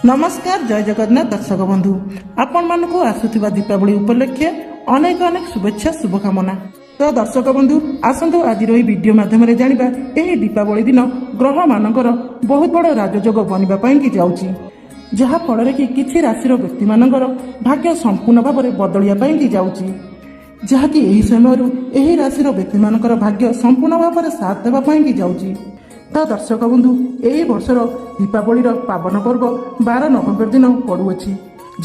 ନମସ୍କାର, ଜୟ ଜଗନ୍ନାଥ। ଦର୍ଶକ ବନ୍ଧୁ, ଆପଣମାନଙ୍କୁ ଆସୁଥିବା ଦୀପାବଳି ଉପଲକ୍ଷେ ଅନେକ ଅନେକ ଶୁଭେଚ୍ଛା, ଶୁଭକାମନା। ତ ଦର୍ଶକ ବନ୍ଧୁ, ଆସନ୍ତୁ ଆଜିର ଏହି ଭିଡ଼ିଓ ମାଧ୍ୟମରେ ଜାଣିବା ଏହି ଦୀପାବଳି ଦିନ ଗ୍ରହମାନଙ୍କର ବହୁତ ବଡ଼ ରାଜଯୋଗ ବନିବା ପାଇଁକି ଯାଉଛି, ଯାହା ଫଳରେ କି କିଛି ରାଶିର ବ୍ୟକ୍ତିମାନଙ୍କର ଭାଗ୍ୟ ସମ୍ପୂର୍ଣ୍ଣ ଭାବରେ ବଦଳିବା ପାଇଁକି ଯାଉଛି, ଯାହାକି ଏହି ସମୟରୁ ଏହି ରାଶିର ବ୍ୟକ୍ତିମାନଙ୍କର ଭାଗ୍ୟ ସମ୍ପୂର୍ଣ୍ଣ ଭାବରେ ସାଥ ଦେବା ପାଇଁକି ଯାଉଛି। ତ ଦର୍ଶକ ବନ୍ଧୁ, ଏହି ବର୍ଷର ଦୀପାବଳିର ପାବନ ପର୍ବ 12 ନଭେମ୍ବର ଦିନ ପଡ଼ୁଅଛି,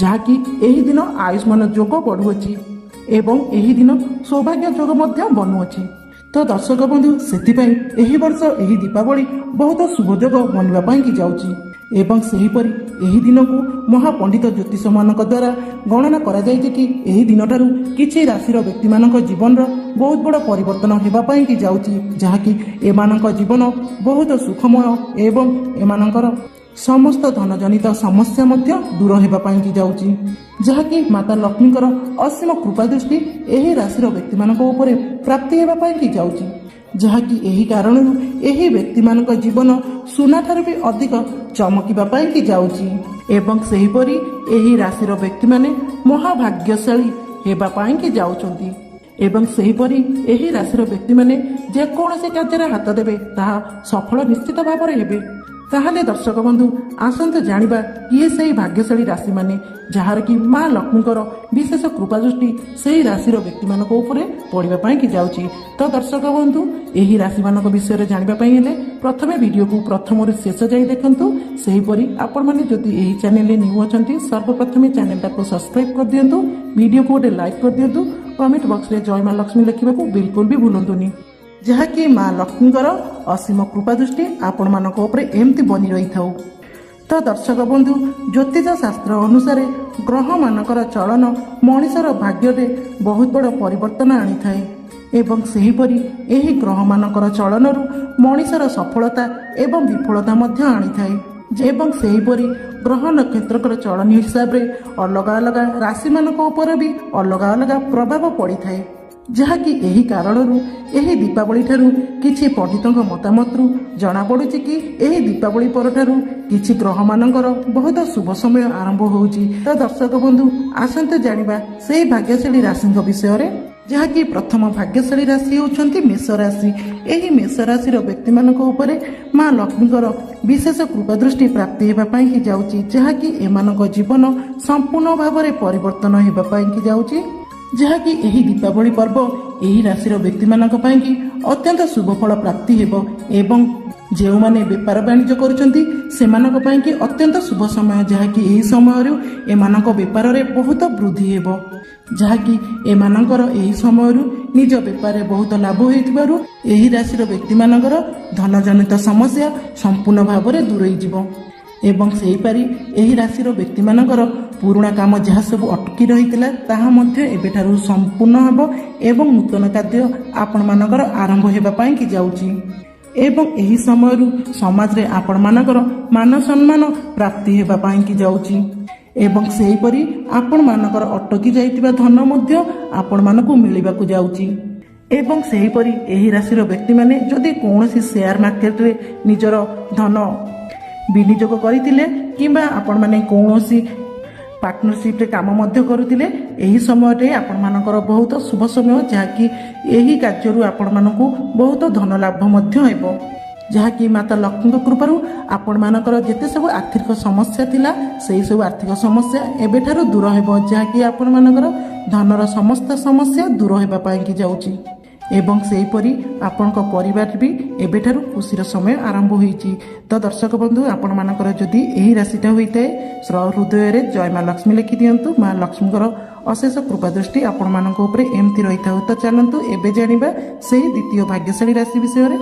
ଯାହାକି ଏହି ଦିନ ଆୟୁଷ୍ମାନ ଯୋଗ ପଡ଼ୁଅଛି ଏବଂ ଏହି ଦିନ ସୌଭାଗ୍ୟ ଯୋଗ ମଧ୍ୟ ବନୁଅଛି। ତ ଦର୍ଶକ ବନ୍ଧୁ, ସେଥିପାଇଁ ଏହି ବର୍ଷ ଏହି ଦୀପାବଳି ବହୁତ ଶୁଭ ଯୋଗ ବନିବା ପାଇଁକି ଯାଉଛି ଏବଂ ସେହିପରି ଏହି ଦିନକୁ ମହାପଣ୍ଡିତ ଜ୍ୟୋତିଷମାନଙ୍କ ଦ୍ୱାରା ଗଣନା କରାଯାଇଛି କି ଏହି ଦିନଠାରୁ କିଛି ରାଶିର ବ୍ୟକ୍ତିମାନଙ୍କ ଜୀବନର ବହୁତ ବଡ଼ ପରିବର୍ତ୍ତନ ହେବା ପାଇଁକି ଯାଉଛି, ଯାହାକି ଏମାନଙ୍କ ଜୀବନ ବହୁତ ସୁଖମୟ ଏବଂ ଏମାନଙ୍କର ସମସ୍ତ ଧନଜନିତ ସମସ୍ୟା ମଧ୍ୟ ଦୂର ହେବା ପାଇଁକି ଯାଉଛି, ଯାହାକି ମାତା ଲକ୍ଷ୍ମୀଙ୍କର ଅସୀମ କୃପା ଦୃଷ୍ଟି ଏହି ରାଶିର ବ୍ୟକ୍ତିମାନଙ୍କ ଉପରେ ପ୍ରାପ୍ତି ହେବା ପାଇଁକି ଯାଉଛି, ଯାହାକି ଏହି କାରଣରୁ ଏହି ବ୍ୟକ୍ତିମାନଙ୍କ ଜୀବନ ସୁନାଠାରୁ ବି ଅଧିକ ଚମକିବା ପାଇଁକି ଯାଉଛି ଏବଂ ସେହିପରି ଏହି ରାଶିର ବ୍ୟକ୍ତିମାନେ ମହାଭାଗ୍ୟଶାଳୀ ହେବା ପାଇଁକି ଯାଉଛନ୍ତି। ଏବଂ ସେହିପରି ଏହି ରାଶିର ବ୍ୟକ୍ତିମାନେ ଯେକୌଣସି କାର୍ଯ୍ୟରେ ହାତ ଦେବେ, ତାହା ସଫଳ ନିଶ୍ଚିତ ଭାବରେ ହେବେ। ତାହେଲେ ଦର୍ଶକ ବନ୍ଧୁ, ଆସନ୍ତୁ ଜାଣିବା କିଏ ସେହି ଭାଗ୍ୟଶାଳୀ ରାଶିମାନେ, ଯାହାର କି ମା ଲକ୍ଷ୍ମୀଙ୍କର ବିଶେଷ କୃପା ଦୃଷ୍ଟି ସେହି ରାଶିର ବ୍ୟକ୍ତିମାନଙ୍କ ଉପରେ ପଡ଼ିବା ପାଇଁକି ଯାଉଛି। ତ ଦର୍ଶକ ବନ୍ଧୁ, ଏହି ରାଶିମାନଙ୍କ ବିଷୟରେ ଜାଣିବା ପାଇଁ ହେଲେ ପ୍ରଥମେ ଭିଡ଼ିଓକୁ ପ୍ରଥମରୁ ଶେଷ ଯାଇ ଦେଖନ୍ତୁ। ସେହିପରି ଆପଣମାନେ ଯଦି ଏହି ଚ୍ୟାନେଲରେ ନ୍ୟୁ ଅଛନ୍ତି, ସର୍ବପ୍ରଥମେ ଚ୍ୟାନେଲଟାକୁ ସବସ୍କ୍ରାଇବ୍ କରିଦିଅନ୍ତୁ, ଭିଡ଼ିଓକୁ ଗୋଟେ ଲାଇକ୍ କରିଦିଅନ୍ତୁ, କମେଣ୍ଟ ବକ୍ସରେ ଜୟ ମା ଲକ୍ଷ୍ମୀ ଲେଖିବାକୁ ବିଲକୁଲ ବି ଭୁଲନ୍ତୁନି, ଯାହାକି ମା ଲକ୍ଷ୍ମୀଙ୍କର ଅସୀମ କୃପା ଦୃଷ୍ଟି ଆପଣମାନଙ୍କ ଉପରେ ଏମିତି ବନି ରହିଥାଉ। ତ ଦର୍ଶକ ବନ୍ଧୁ, ଜ୍ୟୋତିଷ ଶାସ୍ତ୍ର ଅନୁସାରେ ଗ୍ରହମାନଙ୍କର ଚଳନ ମଣିଷର ଭାଗ୍ୟରେ ବହୁତ ବଡ଼ ପରିବର୍ତ୍ତନ ଆଣିଥାଏ ଏବଂ ସେହିପରି ଏହି ଗ୍ରହମାନଙ୍କର ଚଳନରୁ ମଣିଷର ସଫଳତା ଏବଂ ବିଫଳତା ମଧ୍ୟ ଆଣିଥାଏ। ଏବଂ ସେହିପରି ଗ୍ରହ ନକ୍ଷତ୍ରଙ୍କର ଚଳନ ହିସାବରେ ଅଲଗା ଅଲଗା ରାଶିମାନଙ୍କ ଉପରେ ବି ଅଲଗା ଅଲଗା ପ୍ରଭାବ ପଡ଼ିଥାଏ, ଯାହାକି ଏହି କାରଣରୁ ଏହି ଦୀପାବଳି ଠାରୁ କିଛି ପଣ୍ଡିତଙ୍କ ମତାମତରୁ ଜଣାପଡ଼ୁଛି କି ଏହି ଦୀପାବଳି ପରଠାରୁ କିଛି ଗ୍ରହମାନଙ୍କର ବହୁତ ଶୁଭ ସମୟ ଆରମ୍ଭ ହେଉଛି। ତ ଦର୍ଶକ ବନ୍ଧୁ, ଆସନ୍ତୁ ଜାଣିବା ସେହି ଭାଗ୍ୟଶାଳୀ ରାଶିଙ୍କ ବିଷୟରେ, ଯାହାକି ପ୍ରଥମ ଭାଗ୍ୟଶାଳୀ ରାଶି ହେଉଛନ୍ତି ମେଷ ରାଶି। ଏହି ମେଷ ରାଶିର ବ୍ୟକ୍ତିମାନଙ୍କ ଉପରେ ମା ଲକ୍ଷ୍ମୀଙ୍କର ବିଶେଷ କୃପା ଦୃଷ୍ଟି ପ୍ରାପ୍ତି ହେବା ପାଇଁକି ଯାଉଛି, ଯାହାକି ଏମାନଙ୍କ ଜୀବନ ସମ୍ପୂର୍ଣ୍ଣ ଭାବରେ ପରିବର୍ତ୍ତନ ହେବା ପାଇଁକି ଯାଉଛି, ଯାହାକି ଏହି ଦୀପାବଳି ପର୍ବ ଏହି ରାଶିର ବ୍ୟକ୍ତିମାନଙ୍କ ପାଇଁକି ଅତ୍ୟନ୍ତ ଶୁଭ ଫଳ ପ୍ରାପ୍ତି ହେବ। ଏବଂ ଯେଉଁମାନେ ବେପାର ବାଣିଜ୍ୟ କରୁଛନ୍ତି, ସେମାନଙ୍କ ପାଇଁକି ଅତ୍ୟନ୍ତ ଶୁଭ ସମୟ, ଯାହାକି ଏହି ସମୟରୁ ଏମାନଙ୍କ ବେପାରରେ ବହୁତ ବୃଦ୍ଧି ହେବ, ଯାହାକି ଏମାନଙ୍କର ଏହି ସମୟରୁ ନିଜ ବେପାରରେ ବହୁତ ଲାଭ ହୋଇଥିବାରୁ ଏହି ରାଶିର ବ୍ୟକ୍ତିମାନଙ୍କର ଧନଜନିତ ସମସ୍ୟା ସମ୍ପୂର୍ଣ୍ଣ ଭାବରେ ଦୂରେଇଯିବ। ଏବଂ ସେହିପରି ଏହି ରାଶିର ବ୍ୟକ୍ତିମାନଙ୍କର ପୁରୁଣା କାମ ଯାହା ସବୁ ଅଟକି ରହିଥିଲା, ତାହା ମଧ୍ୟ ଏବେଠାରୁ ସମ୍ପୂର୍ଣ୍ଣ ହେବ ଏବଂ ନୂତନ କାର୍ଯ୍ୟ ଆପଣମାନଙ୍କର ଆରମ୍ଭ ହେବା ପାଇଁକି ଯାଉଛି। ଏବଂ ଏହି ସମୟରୁ ସମାଜରେ ଆପଣମାନଙ୍କର ମାନ ସମ୍ମାନ ପ୍ରାପ୍ତି ହେବା ପାଇଁକି ଯାଉଛି। ଏବଂ ସେହିପରି ଆପଣମାନଙ୍କର ଅଟକି ଯାଇଥିବା ଧନ ମଧ୍ୟ ଆପଣମାନଙ୍କୁ ମିଳିବାକୁ ଯାଉଛି। ଏବଂ ସେହିପରି ଏହି ରାଶିର ବ୍ୟକ୍ତିମାନେ ଯଦି କୌଣସି ସେୟାର ମାର୍କେଟରେ ନିଜର ଧନ ବିନିଯୋଗ କରିଥିଲେ କିମ୍ବା ଆପଣମାନେ କୌଣସି ପାର୍ଟନରସିପ୍ରେ କାମ ମଧ୍ୟ କରୁଥିଲେ, ଏହି ସମୟରେ ଆପଣମାନଙ୍କର ବହୁତ ଶୁଭ ସମୟ, ଯାହାକି ଏହି କାର୍ଯ୍ୟରୁ ଆପଣମାନଙ୍କୁ ବହୁତ ଧନ ଲାଭ ମଧ୍ୟ ହେବ, ଯାହାକି ମାତା ଲକ୍ଷ୍ମୀଙ୍କ କୃପାରୁ ଆପଣମାନଙ୍କର ଯେତେ ସବୁ ଆର୍ଥିକ ସମସ୍ୟା ଥିଲା, ସେହି ସବୁ ଆର୍ଥିକ ସମସ୍ୟା ଏବେଠାରୁ ଦୂର ହେବ, ଯାହାକି ଆପଣମାନଙ୍କର ଧନର ସମସ୍ତ ସମସ୍ୟା ଦୂର ହେବା ପାଇଁକି ଯାଉଛି। ଏବଂ ସେହିପରି ଆପଣଙ୍କ ପରିବାର ବି ଏବେଠାରୁ ଖୁସିର ସମୟ ଆରମ୍ଭ ହୋଇଛି। ତ ଦର୍ଶକ ବନ୍ଧୁ, ଆପଣମାନଙ୍କର ଯଦି ଏହି ରାଶିଟା ହୋଇଥାଏ, ହୃଦୟରେ ଜୟ ମା ଲକ୍ଷ୍ମୀ ଲେଖିଦିଅନ୍ତୁ। ମା ଲକ୍ଷ୍ମୀଙ୍କର ଅଶେଷ କୃପା ଦୃଷ୍ଟି ଆପଣମାନଙ୍କ ଉପରେ ଏମିତି ରହିଥାଉ। ତ ଚାଲନ୍ତୁ ଏବେ ଜାଣିବା ସେହି ଦ୍ୱିତୀୟ ଭାଗ୍ୟଶାଳୀ ରାଶି ବିଷୟରେ,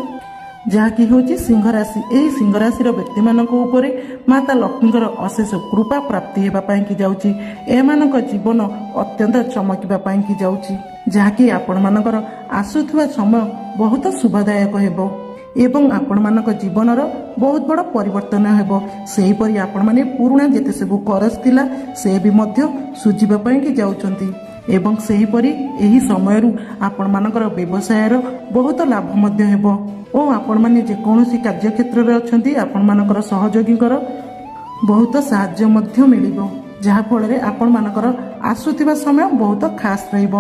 ଯାହାକି ହେଉଛି ସିଂହ ରାଶି। ଏହି ସିଂହ ରାଶିର ବ୍ୟକ୍ତିମାନଙ୍କ ଉପରେ ମାତା ଲକ୍ଷ୍ମୀଙ୍କର ଅଶେଷ କୃପା ପ୍ରାପ୍ତି ହେବା ପାଇଁକି ଯାଉଛି। ଏମାନଙ୍କ ଜୀବନ ଅତ୍ୟନ୍ତ ଚମକିବା ପାଇଁକି ଯାଉଛି, ଯାହାକି ଆପଣମାନଙ୍କର ଆସୁଥିବା ସମୟ ବହୁତ ଶୁଭଦାୟକ ହେବ ଏବଂ ଆପଣମାନଙ୍କ ଜୀବନର ବହୁତ ବଡ଼ ପରିବର୍ତ୍ତନ ହେବ। ସେହିପରି ଆପଣମାନେ ପୁରୁଣା ଯେତେ ସବୁ କରଜ ଥିଲା, ସେ ବି ମଧ୍ୟ ସୁଝିବା ପାଇଁକି ଯାଉଛନ୍ତି। ଏବଂ ସେହିପରି ଏହି ସମୟରୁ ଆପଣମାନଙ୍କର ବ୍ୟବସାୟର ବହୁତ ଲାଭ ମଧ୍ୟ ହେବ ଓ ଆପଣମାନେ ଯେକୌଣସି କାର୍ଯ୍ୟକ୍ଷେତ୍ରରେ ଅଛନ୍ତି, ଆପଣମାନଙ୍କର ସହଯୋଗୀଙ୍କର ବହୁତ ସାହାଯ୍ୟ ମଧ୍ୟ ମିଳିବ, ଯାହାଫଳରେ ଆପଣମାନଙ୍କର ଆସୁଥିବା ସମୟ ବହୁତ ଖାସ୍ ରହିବ।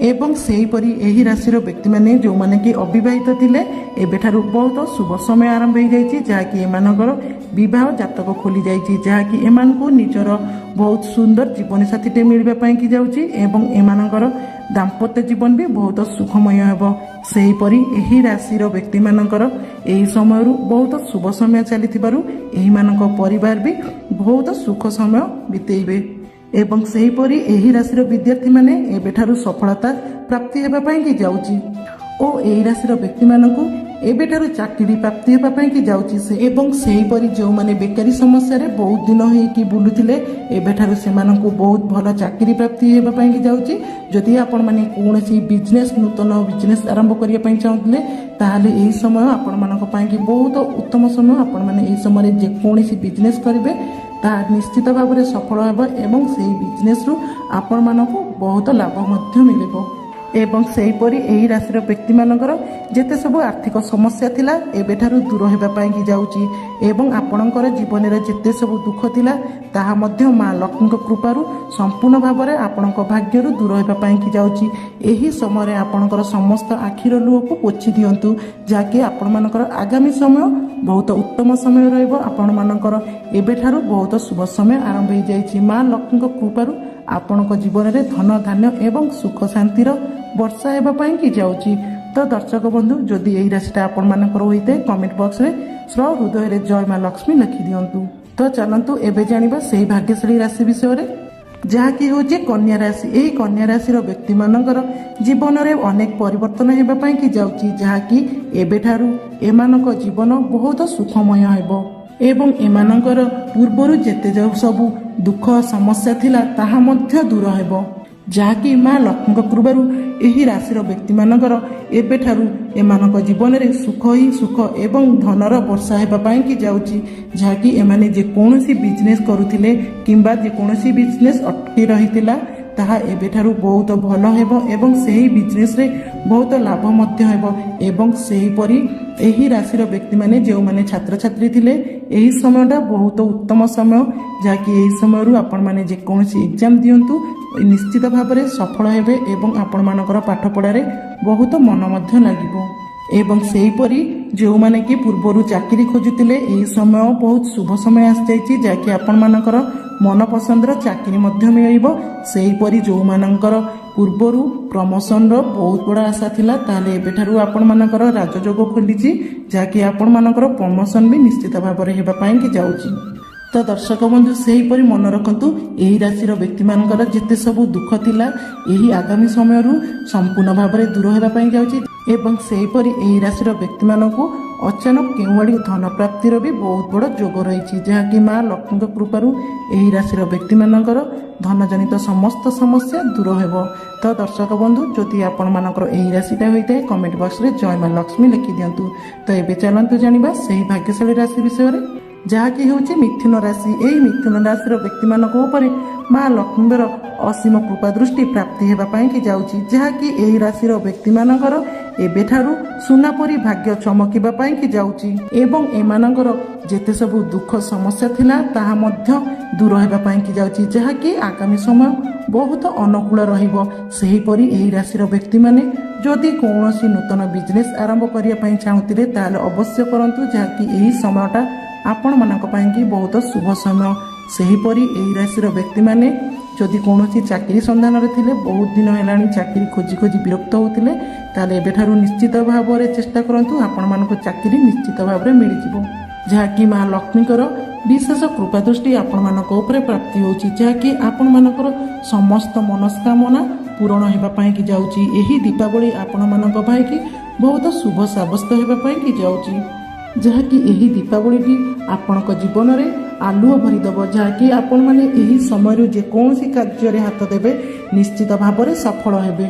ଏବଂ ସେହିପରି ଏହି ରାଶିର ବ୍ୟକ୍ତିମାନେ ଯେଉଁମାନେ କି ଅବିବାହିତ ଥିଲେ, ଏବେଠାରୁ ବହୁତ ଶୁଭ ସମୟ ଆରମ୍ଭ ହୋଇଯାଇଛି, ଯାହାକି ଏମାନଙ୍କର ବିବାହ ଜାତକ ଖୋଲି ଯାଇଛି, ଯାହାକି ଏମାନଙ୍କୁ ନିଜର ବହୁତ ସୁନ୍ଦର ଜୀବନସାଥୀଟେ ମିଳିବା ପାଇଁକି ଯାଉଛି ଏବଂ ଏମାନଙ୍କର ଦାମ୍ପତ୍ୟ ଜୀବନ ବି ବହୁତ ସୁଖମୟ ହେବ। ସେହିପରି ଏହି ରାଶିର ବ୍ୟକ୍ତିମାନଙ୍କର ଏହି ସମୟରୁ ବହୁତ ଶୁଭ ସମୟ ଚାଲିଥିବାରୁ ଏହିମାନଙ୍କ ପରିବାର ବି ବହୁତ ସୁଖ ସମୟ ବିତେଇବେ। ଏବଂ ସେହିପରି ଏହି ରାଶିର ବିଦ୍ୟାର୍ଥୀମାନେ ଏବେଠାରୁ ସଫଳତା ପ୍ରାପ୍ତି ହେବା ପାଇଁକି ଯାଉଛି ଓ ଏହି ରାଶିର ବ୍ୟକ୍ତିମାନଙ୍କୁ ଏବେଠାରୁ ଚାକିରି ପ୍ରାପ୍ତି ହେବା ପାଇଁକି ଯାଉଛି ସେ। ଏବଂ ସେହିପରି ଯେଉଁମାନେ ବେକାରୀ ସମସ୍ୟାରେ ବହୁତ ଦିନ ହେଇକି ବୁଲୁଥିଲେ, ଏବେଠାରୁ ସେମାନଙ୍କୁ ବହୁତ ଭଲ ଚାକିରି ପ୍ରାପ୍ତି ହେବା ପାଇଁକି ଯାଉଛି। ଯଦି ଆପଣମାନେ କୌଣସି ବିଜନେସ୍, ନୂତନ ବିଜନେସ୍ ଆରମ୍ଭ କରିବା ପାଇଁ ଚାହୁଁଥିଲେ, ତାହେଲେ ଏହି ସମୟ ଆପଣମାନଙ୍କ ପାଇଁକି ବହୁତ ଉତ୍ତମ ସମୟ। ଆପଣମାନେ ଏହି ସମୟରେ ଯେକୌଣସି ବିଜନେସ୍ କରିବେ, ତାହା ନିଶ୍ଚିତ ଭାବରେ ସଫଳ ହେବ ଏବଂ ସେହି ବିଜନେସ୍ରୁ ଆପଣମାନଙ୍କୁ ବହୁତ ଲାଭ ମଧ୍ୟ ମିଳିବ। ଏବଂ ସେହିପରି ଏହି ରାଶିର ବ୍ୟକ୍ତିମାନଙ୍କର ଯେତେ ସବୁ ଆର୍ଥିକ ସମସ୍ୟା ଥିଲା, ଏବେଠାରୁ ଦୂର ହେବା ପାଇଁକି ଯାଉଛି ଏବଂ ଆପଣଙ୍କର ଜୀବନରେ ଯେତେ ସବୁ ଦୁଃଖ ଥିଲା, ତାହା ମଧ୍ୟ ମା ଲକ୍ଷ୍ମୀଙ୍କ କୃପାରୁ ସମ୍ପୂର୍ଣ୍ଣ ଭାବରେ ଆପଣଙ୍କ ଭାଗ୍ୟରୁ ଦୂର ହେବା ପାଇଁକି ଯାଉଛି। ଏହି ସମୟରେ ଆପଣଙ୍କର ସମସ୍ତ ଆଖିର ଲୁହକୁ ପୋଛି ଦିଅନ୍ତୁ, ଯାହାକି ଆପଣମାନଙ୍କର ଆଗାମୀ ସମୟ ବହୁତ ଉତ୍ତମ ସମୟ ରହିବ। ଆପଣମାନଙ୍କର ଏବେଠାରୁ ବହୁତ ଶୁଭ ସମୟ ଆରମ୍ଭ ହୋଇଯାଇଛି। ମା ଲକ୍ଷ୍ମୀଙ୍କ କୃପାରୁ ଆପଣଙ୍କ ଜୀବନରେ ଧନ, ଧାନ୍ୟ ଏବଂ ସୁଖ ଶାନ୍ତିର ବର୍ଷା ହେବା ପାଇଁ କି ଯାଉଛି। ତ ଦର୍ଶକ ବନ୍ଧୁ, ଯଦି ଏହି ରାଶିଟା ଆପଣମାନଙ୍କର ହୋଇଥାଏ, କମେଣ୍ଟ ବକ୍ସରେ ସହୃଦୟରେ ଜୟ ମା ଲକ୍ଷ୍ମୀ ଲେଖି ଦିଅନ୍ତୁ। ତ ଚାଲନ୍ତୁ ଏବେ ଜାଣିବା ସେହି ଭାଗ୍ୟଶାଳୀ ରାଶି ବିଷୟରେ, ଯାହାକି ହେଉଛି କନ୍ୟା ରାଶି। ଏହି କନ୍ୟା ରାଶିର ବ୍ୟକ୍ତିମାନଙ୍କର ଜୀବନରେ ଅନେକ ପରିବର୍ତ୍ତନ ହେବା ପାଇଁ କି ଯାଉଛି, ଯାହାକି ଏବେଠାରୁ ଏମାନଙ୍କ ଜୀବନ ବହୁତ ସୁଖମୟ ହେବ ଏବଂ ଏମାନଙ୍କର ପୂର୍ବରୁ ଯେତେ ଯେଉଁ ସବୁ ଦୁଃଖ ସମସ୍ୟା ଥିଲା, ତାହା ମଧ୍ୟ ଦୂର ହେବ, ଯାହାକି ମା ଲକ୍ଷ୍ମୀଙ୍କ କୃପାରୁ ଏହି ରାଶିର ବ୍ୟକ୍ତିମାନଙ୍କର ଏବେଠାରୁ ଏମାନଙ୍କ ଜୀବନରେ ସୁଖ ହିଁ ସୁଖ ଏବଂ ଧନର ବର୍ଷା ହେବା ପାଇଁକି ଯାଉଛି। ଯାହାକି ଏମାନେ ଯେକୌଣସି ବିଜନେସ୍ କରୁଥିଲେ କିମ୍ବା ଯେକୌଣସି ବିଜନେସ୍ ଅଟକି ରହିଥିଲା, ତାହା ଏବେଠାରୁ ବହୁତ ଭଲ ହେବ ଏବଂ ସେହି ବିଜନେସ୍ରେ ବହୁତ ଲାଭ ମଧ୍ୟ ହେବ। ଏବଂ ସେହିପରି ଏହି ରାଶିର ବ୍ୟକ୍ତିମାନେ ଯେଉଁମାନେ ଛାତ୍ରଛାତ୍ରୀ ଥିଲେ, ଏହି ସମୟଟା ବହୁତ ଉତ୍ତମ ସମୟ, ଯାହାକି ଏହି ସମୟରୁ ଆପଣମାନେ ଯେକୌଣସି ଏକ୍ଜାମ୍ ଦିଅନ୍ତୁ, ନିଶ୍ଚିତ ଭାବରେ ସଫଳ ହେବେ ଏବଂ ଆପଣମାନଙ୍କର ପାଠପଢ଼ାରେ ବହୁତ ମନ ମଧ୍ୟ ଲାଗିବ। ଏବଂ ସେହିପରି ଯେଉଁମାନେ କି ପୂର୍ବରୁ ଚାକିରି ଖୋଜୁଥିଲେ, ଏହି ସମୟ ବହୁତ ଶୁଭ ସମୟ ଆସିଯାଇଛି, ଯାହାକି ଆପଣମାନଙ୍କର ମନପସନ୍ଦର ଚାକିରି ମଧ୍ୟ ମିଳିବ। ସେହିପରି ଯେଉଁମାନଙ୍କର ପୂର୍ବରୁ ପ୍ରମୋସନର ବହୁତ ବଡ଼ ଆଶା ଥିଲା, ତାହେଲେ ଏବେଠାରୁ ଆପଣମାନଙ୍କର ରାଜଯୋଗ ଖୋଲିଛି, ଯାହାକି ଆପଣମାନଙ୍କର ପ୍ରମୋସନ ବି ନିଶ୍ଚିତ ଭାବରେ ହେବା ପାଇଁକି ଯାଉଛି। ତ ଦର୍ଶକ ବନ୍ଧୁ, ସେହିପରି ମନେ ରଖନ୍ତୁ, ଏହି ରାଶିର ବ୍ୟକ୍ତିମାନଙ୍କର ଯେତେ ସବୁ ଦୁଃଖ ଥିଲା, ଏହି ଆଗାମୀ ସମୟରୁ ସମ୍ପୂର୍ଣ୍ଣ ଭାବରେ ଦୂର ହେବା ପାଇଁ ଯାଉଛି। ଏବଂ ସେହିପରି ଏହି ରାଶିର ବ୍ୟକ୍ତିମାନଙ୍କୁ ଅଚାନକ କେଉଁଆଡ଼ୁ ଧନ ପ୍ରାପ୍ତିର ବି ବହୁତ ବଡ଼ ଯୋଗ ରହିଛି, ଯାହାକି ମା ଲକ୍ଷ୍ମୀଙ୍କ କୃପାରୁ ଏହି ରାଶିର ବ୍ୟକ୍ତିମାନଙ୍କର ଧନଜନିତ ସମସ୍ତ ସମସ୍ୟା ଦୂର ହେବ। ତ ଦର୍ଶକ ବନ୍ଧୁ, ଯଦି ଆପଣମାନଙ୍କର ଏହି ରାଶିଟା ହୋଇଥାଏ, କମେଣ୍ଟ ବକ୍ସରେ ଜୟ ମା ଲକ୍ଷ୍ମୀ ଲେଖିଦିଅନ୍ତୁ। ତ ଏବେ ଚାଲନ୍ତୁ ଜାଣିବା ସେହି ଭାଗ୍ୟଶାଳୀ ରାଶି ବିଷୟରେ, ଯାହାକି ହେଉଛି ମିଥୁନ ରାଶି। ଏହି ମିଥୁନ ରାଶିର ବ୍ୟକ୍ତିମାନଙ୍କ ଉପରେ ମା ଲକ୍ଷ୍ମୀଙ୍କର ଅସୀମ କୃପା ଦୃଷ୍ଟି ପ୍ରାପ୍ତି ହେବା ପାଇଁକି ଯାଉଛି, ଯାହାକି ଏହି ରାଶିର ବ୍ୟକ୍ତିମାନଙ୍କର ଏବେଠାରୁ ସୁନା ପରି ଭାଗ୍ୟ ଚମକିବା ପାଇଁକି ଯାଉଛି ଏବଂ ଏମାନଙ୍କର ଯେତେ ସବୁ ଦୁଃଖ ସମସ୍ୟା ଥିଲା, ତାହା ମଧ୍ୟ ଦୂର ହେବା ପାଇଁକି ଯାଉଛି, ଯାହାକି ଆଗାମୀ ସମୟ ବହୁତ ଅନୁକୂଳ ରହିବ। ସେହିପରି ଏହି ରାଶିର ବ୍ୟକ୍ତିମାନେ ଯଦି କୌଣସି ନୂତନ ବିଜନେସ୍ ଆରମ୍ଭ କରିବା ପାଇଁ ଚାହୁଁଥିଲେ, ତାହେଲେ ଅବଶ୍ୟ କରନ୍ତୁ, ଯାହାକି ଏହି ସମୟଟା ଆପଣମାନଙ୍କ ପାଇଁକି ବହୁତ ଶୁଭ ସମୟ। ସେହିପରି ଏହି ରାଶିର ବ୍ୟକ୍ତିମାନେ ଯଦି କୌଣସି ଚାକିରି ସନ୍ଧାନରେ ଥିଲେ, ବହୁତ ଦିନ ହେଲାଣି ଚାକିରି ଖୋଜି ଖୋଜି ବିରକ୍ତ ହେଉଥିଲେ, ତାହେଲେ ଏବେଠାରୁ ନିଶ୍ଚିତ ଭାବରେ ଚେଷ୍ଟା କରନ୍ତୁ, ଆପଣମାନଙ୍କୁ ଚାକିରି ନିଶ୍ଚିତ ଭାବରେ ମିଳିଯିବ। ଯାହାକି ମା ଲକ୍ଷ୍ମୀଙ୍କର ବିଶେଷ କୃପା ଦୃଷ୍ଟି ଆପଣମାନଙ୍କ ଉପରେ ପ୍ରାପ୍ତି ହେଉଛି, ଯାହାକି ଆପଣମାନଙ୍କର ସମସ୍ତ ମନସ୍କାମନା ପୂରଣ ହେବା ପାଇଁକି ଯାଉଛି। ଏହି ଦୀପାବଳି ଆପଣମାନଙ୍କ ପାଇଁକି ବହୁତ ଶୁଭ ସାବ୍ୟସ୍ତ ହେବା ପାଇଁକି ଯାଉଛି, ଯାହାକି ଏହି ଦୀପାବଳିଟି ଆପଣଙ୍କ ଜୀବନରେ ଆଲୁଅ ଭରିଦେବ, ଯାହାକି ଆପଣମାନେ ଏହି ସମୟରୁ ଯେକୌଣସି କାର୍ଯ୍ୟରେ ହାତ ଦେବେ, ନିଶ୍ଚିତ ଭାବରେ ସଫଳ ହେବେ,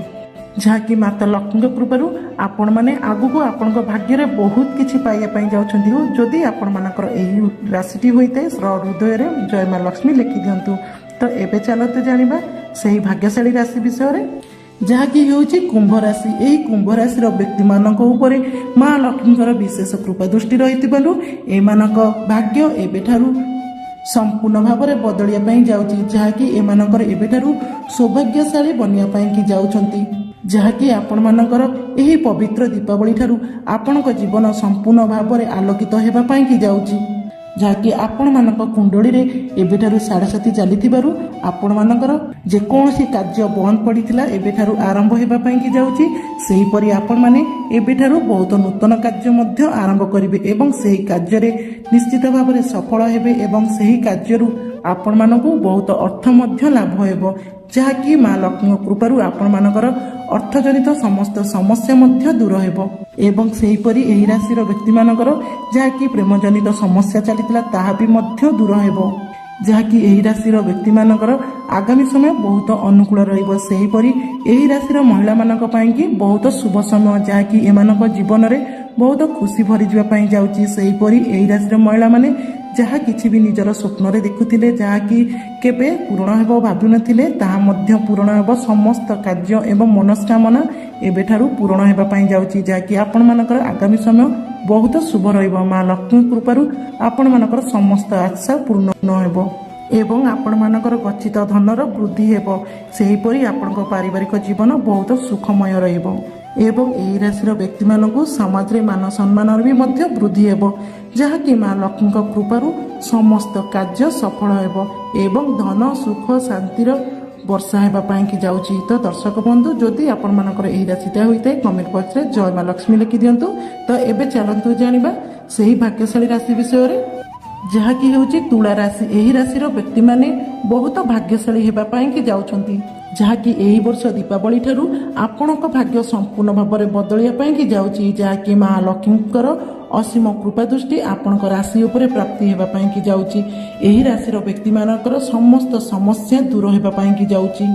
ଯାହାକି ମାତା ଲକ୍ଷ୍ମୀଙ୍କ କୃପାରୁ ଆପଣମାନେ ଆଗକୁ ଆପଣଙ୍କ ଭାଗ୍ୟରେ ବହୁତ କିଛି ପାଇବା ପାଇଁ ଯାଉଛନ୍ତି। ଯଦି ଆପଣମାନଙ୍କର ଏହି ରାଶିଟି ହୋଇଥାଏ, ହୃଦୟରେ ଜୟ ମା ଲକ୍ଷ୍ମୀ ଲେଖିଦିଅନ୍ତୁ। ତ ଏବେ ଚାଲନ୍ତୁ ଜାଣିବା ସେହି ଭାଗ୍ୟଶାଳୀ ରାଶି ବିଷୟରେ, ଯାହାକି ହେଉଛି କୁମ୍ଭ ରାଶି। ଏହି କୁମ୍ଭ ରାଶିର ବ୍ୟକ୍ତିମାନଙ୍କ ଉପରେ ମା ଲକ୍ଷ୍ମୀଙ୍କର ବିଶେଷ କୃପା ଦୃଷ୍ଟି ରହିଥିବାରୁ ଏମାନଙ୍କ ଭାଗ୍ୟ ଏବେଠାରୁ ସମ୍ପୂର୍ଣ୍ଣ ଭାବରେ ବଦଳିବା ପାଇଁ ଯାଉଛି, ଯାହାକି ଏମାନଙ୍କର ଏବେଠାରୁ ସୌଭାଗ୍ୟଶାଳୀ ବନିବା ପାଇଁକି ଯାଉଛନ୍ତି। ଯାହାକି ଆପଣମାନଙ୍କର ଏହି ପବିତ୍ର ଦୀପାବଳି ଠାରୁ ଆପଣଙ୍କ ଜୀବନ ସମ୍ପୂର୍ଣ୍ଣ ଭାବରେ ଆଲୋକିତ ହେବା ପାଇଁକି ଯାଉଛି। ଯାହାକି ଆପଣମାନଙ୍କ କୁଣ୍ଡଳୀରେ ଏବେଠାରୁ ସାଢ଼େସାତି ଚାଲିଥିବାରୁ ଆପଣମାନଙ୍କର ଯେକୌଣସି କାର୍ଯ୍ୟ ବନ୍ଦ ପଡ଼ିଥିଲା, ଏବେଠାରୁ ଆରମ୍ଭ ହେବା ପାଇଁକି ଯାଉଛି। ସେହିପରି ଆପଣମାନେ ଏବେଠାରୁ ବହୁତ ନୂତନ କାର୍ଯ୍ୟ ମଧ୍ୟ ଆରମ୍ଭ କରିବେ ଏବଂ ସେହି କାର୍ଯ୍ୟରେ ନିଶ୍ଚିତ ଭାବରେ ସଫଳ ହେବେ ଏବଂ ସେହି କାର୍ଯ୍ୟରୁ ଆପଣମାନଙ୍କୁ ବହୁତ ଅର୍ଥ ମଧ୍ୟ ଲାଭ ହେବ, ଯାହାକି ମା ଲକ୍ଷ୍ମୀଙ୍କ କୃପାରୁ ଆପଣମାନଙ୍କର ଅର୍ଥଜନିତ ସମସ୍ତ ସମସ୍ୟା ମଧ୍ୟ ଦୂର ହେବ। ଏବଂ ସେହିପରି ଏହି ରାଶିର ବ୍ୟକ୍ତିମାନଙ୍କର ଯାହାକି ପ୍ରେମଜନିତ ସମସ୍ୟା ଚାଲିଥିଲା, ତାହା ବି ମଧ୍ୟ ଦୂର ହେବ। ଯାହାକି ଏହି ରାଶିର ବ୍ୟକ୍ତିମାନଙ୍କର ଆଗାମୀ ସମୟ ବହୁତ ଅନୁକୂଳ ରହିବ। ସେହିପରି ଏହି ରାଶିର ମହିଳାମାନଙ୍କ ପାଇଁକି ବହୁତ ଶୁଭ ସମୟ, ଯାହାକି ଏମାନଙ୍କ ଜୀବନରେ ବହୁତ ଖୁସି ଭରିଯିବା ପାଇଁ ଯାଉଛି। ସେହିପରି ଏହି ରାଶିର ମହିଳାମାନେ ଯାହା କିଛି ବି ନିଜର ସ୍ୱପ୍ନରେ ଦେଖୁଥିଲେ, ଯାହାକି କେବେ ପୂରଣ ହେବ ଭାବୁନଥିଲେ, ତାହା ମଧ୍ୟ ପୂରଣ ହେବ। ସମସ୍ତ କାର୍ଯ୍ୟ ଏବଂ ମନସ୍କାମନା ଏବେଠାରୁ ପୂରଣ ହେବା ପାଇଁ ଯାଉଛି, ଯାହାକି ଆପଣମାନଙ୍କର ଆଗାମୀ ସମୟ ବହୁତ ଶୁଭ ରହିବ। ମା ଲକ୍ଷ୍ମୀ କୃପାରୁ ଆପଣମାନଙ୍କର ସମସ୍ତ ଆଶା ପୂର୍ଣ୍ଣ ହେବ ଏବଂ ଆପଣମାନଙ୍କର ଗଚ୍ଛିତ ଧନର ବୃଦ୍ଧି ହେବ। ସେହିପରି ଆପଣଙ୍କ ପାରିବାରିକ ଜୀବନ ବହୁତ ସୁଖମୟ ରହିବ ଏବଂ ଏହି ରାଶିର ବ୍ୟକ୍ତିମାନଙ୍କୁ ସମାଜରେ ମାନ ସମ୍ମାନର ବି ମଧ୍ୟ ବୃଦ୍ଧି ହେବ, ଯାହାକି ମା ଲକ୍ଷ୍ମୀଙ୍କ କୃପାରୁ ସମସ୍ତ କାର୍ଯ୍ୟ ସଫଳ ହେବ ଏବଂ ଧନ, ସୁଖ, ଶାନ୍ତିର ବର୍ଷା ହେବା ପାଇଁକି ଯାଉଛି। ତ ଦର୍ଶକ ବନ୍ଧୁ, ଯଦି ଆପଣମାନଙ୍କର ଏହି ରାଶିଟା ହୋଇଥାଏ, କମେଣ୍ଟ ବକ୍ସରେ ଜୟ ମା ଲକ୍ଷ୍ମୀ ଲେଖିଦିଅନ୍ତୁ। ତ ଏବେ ଚାଲନ୍ତୁ ଜାଣିବା ସେହି ଭାଗ୍ୟଶାଳୀ ରାଶି ବିଷୟରେ, ଯାହାକି ହେଉଛି ତୁଳା ରାଶି। ଏହି ରାଶିର ବ୍ୟକ୍ତିମାନେ ବହୁତ ଭାଗ୍ୟଶାଳୀ ହେବା ପାଇଁକି ଯାଉଛନ୍ତି, ଯାହାକି ଏହି ବର୍ଷ ଦୀପାବଳି ଠାରୁ ଆପଣଙ୍କ ଭାଗ୍ୟ ସମ୍ପୂର୍ଣ୍ଣ ଭାବରେ ବଦଳିବା ପାଇଁକି ଯାଉଛି, ଯାହାକି ମା ଲକ୍ଷ୍ମୀଙ୍କର ଅସୀମ କୃପା ଦୃଷ୍ଟି ଆପଣଙ୍କ ରାଶି ଉପରେ ପ୍ରାପ୍ତି ହେବା ପାଇଁକି ଯାଉଛି। ଏହି ରାଶିର ବ୍ୟକ୍ତିମାନଙ୍କର ସମସ୍ତ ସମସ୍ୟା ଦୂର ହେବା ପାଇଁକି ଯାଉଛି,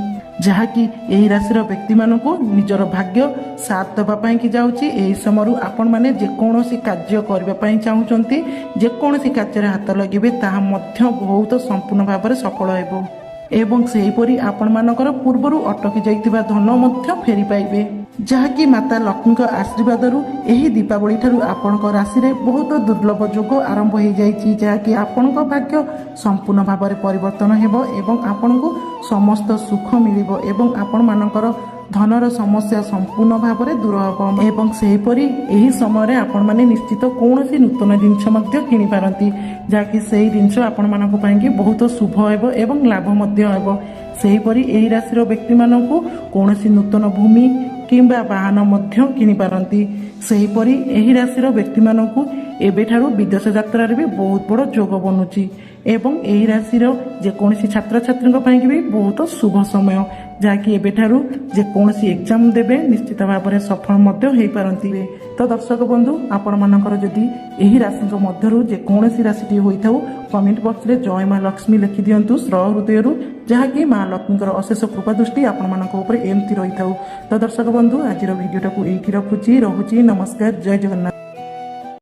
ଯାହାକି ଏହି ରାଶିର ବ୍ୟକ୍ତିମାନଙ୍କୁ ନିଜର ଭାଗ୍ୟ ସାଥ ଦେବା ପାଇଁକି ଯାଉଛି। ଏହି ସମୟରୁ ଆପଣମାନେ ଯେକୌଣସି କାର୍ଯ୍ୟ କରିବା ପାଇଁ ଚାହୁଁଛନ୍ତି, ଯେକୌଣସି କାର୍ଯ୍ୟରେ ହାତ ଲଗେଇବେ, ତାହା ମଧ୍ୟ ବହୁତ ସମ୍ପୂର୍ଣ୍ଣ ଭାବରେ ସଫଳ ହେବ ଏବଂ ସେହିପରି ଆପଣମାନଙ୍କର ପୂର୍ବରୁ ଅଟକି ଯାଇଥିବା ଧନ ମଧ୍ୟ ଫେରି ପାଇବେ, ଯାହାକି ମାତା ଲକ୍ଷ୍ମୀଙ୍କ ଆଶୀର୍ବାଦରୁ ଏହି ଦୀପାବଳି ଠାରୁ ଆପଣଙ୍କ ରାଶିରେ ବହୁତ ଦୁର୍ଲଭ ଯୋଗ ଆରମ୍ଭ ହୋଇଯାଇଛି, ଯାହାକି ଆପଣଙ୍କ ଭାଗ୍ୟ ସମ୍ପୂର୍ଣ୍ଣ ଭାବରେ ପରିବର୍ତ୍ତନ ହେବ ଏବଂ ଆପଣଙ୍କୁ ସମସ୍ତ ସୁଖ ମିଳିବ ଏବଂ ଆପଣମାନଙ୍କର ଧନର ସମସ୍ୟା ସମ୍ପୂର୍ଣ୍ଣ ଭାବରେ ଦୂର ହେବ। ଏବଂ ସେହିପରି ଏହି ସମୟରେ ଆପଣମାନେ ନିଶ୍ଚିତ କୌଣସି ନୂତନ ଜିନିଷ ମଧ୍ୟ କିଣିପାରନ୍ତି, ଯାହାକି ସେହି ଜିନିଷ ଆପଣମାନଙ୍କ ପାଇଁକି ବହୁତ ଶୁଭ ହେବ ଏବଂ ଲାଭ ମଧ୍ୟ ହେବ। ସେହିପରି ଏହି ରାଶିର ବ୍ୟକ୍ତିମାନଙ୍କୁ କୌଣସି ନୂତନ ଭୂମି କିମ୍ବା ବାହନ ମଧ୍ୟ କିଣିପାରନ୍ତି। ସେହିପରି ଏହି ରାଶିର ବ୍ୟକ୍ତିମାନଙ୍କୁ ଏବେଠାରୁ ବିଦେଶ ଯାତ୍ରାରେ ବି ବହୁତ ବଡ଼ ଯୋଗ ବନୁଛି ଏବଂ ଏହି ରାଶିର ଯେକୌଣସି ଛାତ୍ରଛାତ୍ରୀଙ୍କ ପାଇଁକି ବି ବହୁତ ଶୁଭ ସମୟ, ଯାହାକି ଏବେଠାରୁ ଯେକୌଣସି ଏକ୍ଜାମ ଦେବେ, ନିଶ୍ଚିତ ଭାବରେ ସଫଳ ମଧ୍ୟ ହେଇପାରନ୍ତି। ତ ଦର୍ଶକ ବନ୍ଧୁ, ଆପଣମାନଙ୍କର ଯଦି ଏହି ରାଶିଙ୍କ ମଧ୍ୟରୁ ଯେକୌଣସି ରାଶିଟି ହୋଇଥାଉ, କମେଣ୍ଟ ବକ୍ସରେ ଜୟ ମା ଲକ୍ଷ୍ମୀ ଲେଖିଦିଅନ୍ତୁ ହୃଦୟରୁ, ଯାହାକି ମା ଲକ୍ଷ୍ମୀଙ୍କର ଅଶେଷ କୃପା ଦୃଷ୍ଟି ଆପଣମାନଙ୍କ ଉପରେ ଏମିତି ରହିଥାଉ। ତ ଦର୍ଶକ ବନ୍ଧୁ, ଆଜିର ଭିଡ଼ିଓଟାକୁ ଏଇଠି ରଖୁଛି, ରହୁଛି। ନମସ୍କାର, ଜୟ ଜଗନ୍ନାଥ।